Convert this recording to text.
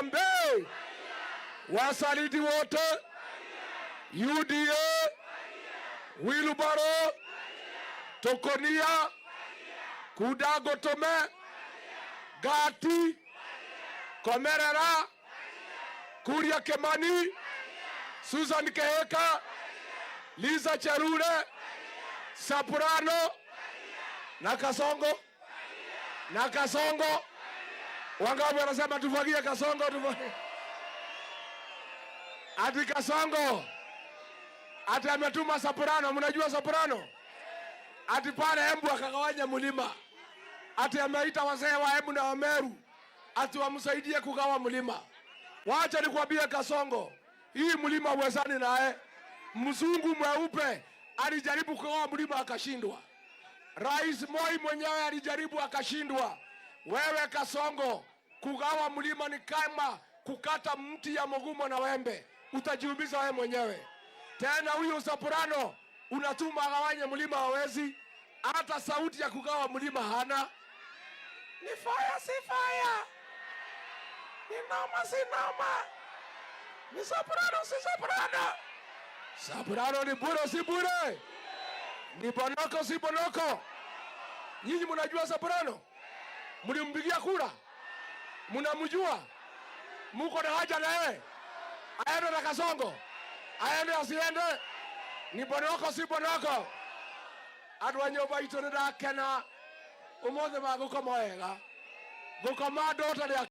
Harambee! Wasaliti wote, UDA, wheelbarrow, Tokonia, Kudago Tome, Gati, Komerera, Kuria Kimani, Susan Kihika, Lisa Cherure, Soprano na Kasongo na Kasongo. Wangapi wanasema tufagie Kasongo? Tufagie. Ati Kasongo ati ametuma Soprano. Mnajua Soprano? Ati pale Embu akagawanya mlima, ati ameita wazee wa Embu na Wameru ati wamsaidie kugawa mlima. Wacha nikwambie Kasongo, hii mlima uwezani naye. Mzungu mweupe alijaribu kugawa mlima akashindwa. Rais Moi mwenyewe alijaribu akashindwa. Wewe Kasongo, kugawa mlima ni kama kukata mti ya mugumo na wembe, utajiumiza wewe mwenyewe. Tena huyu Soprano unatuma agawanye mlima, hawezi hata sauti ya kugawa mlima hana. Ni fire si fire, ni noma si noma, ni Soprano si Soprano. Soprano ni bure si bure, ni bonoko si bonoko. Nyinyi mnajua Soprano? Mlimpigia kura? Mnamjua? Muko na haja na yeye? Aende na Kasongo? Aende asiende? Ni bonoko si bonoko? Andũ a nyũmba itũ, nĩ ndakena ũmũthĩ magũkoma wega, ngũkoma ndota rĩa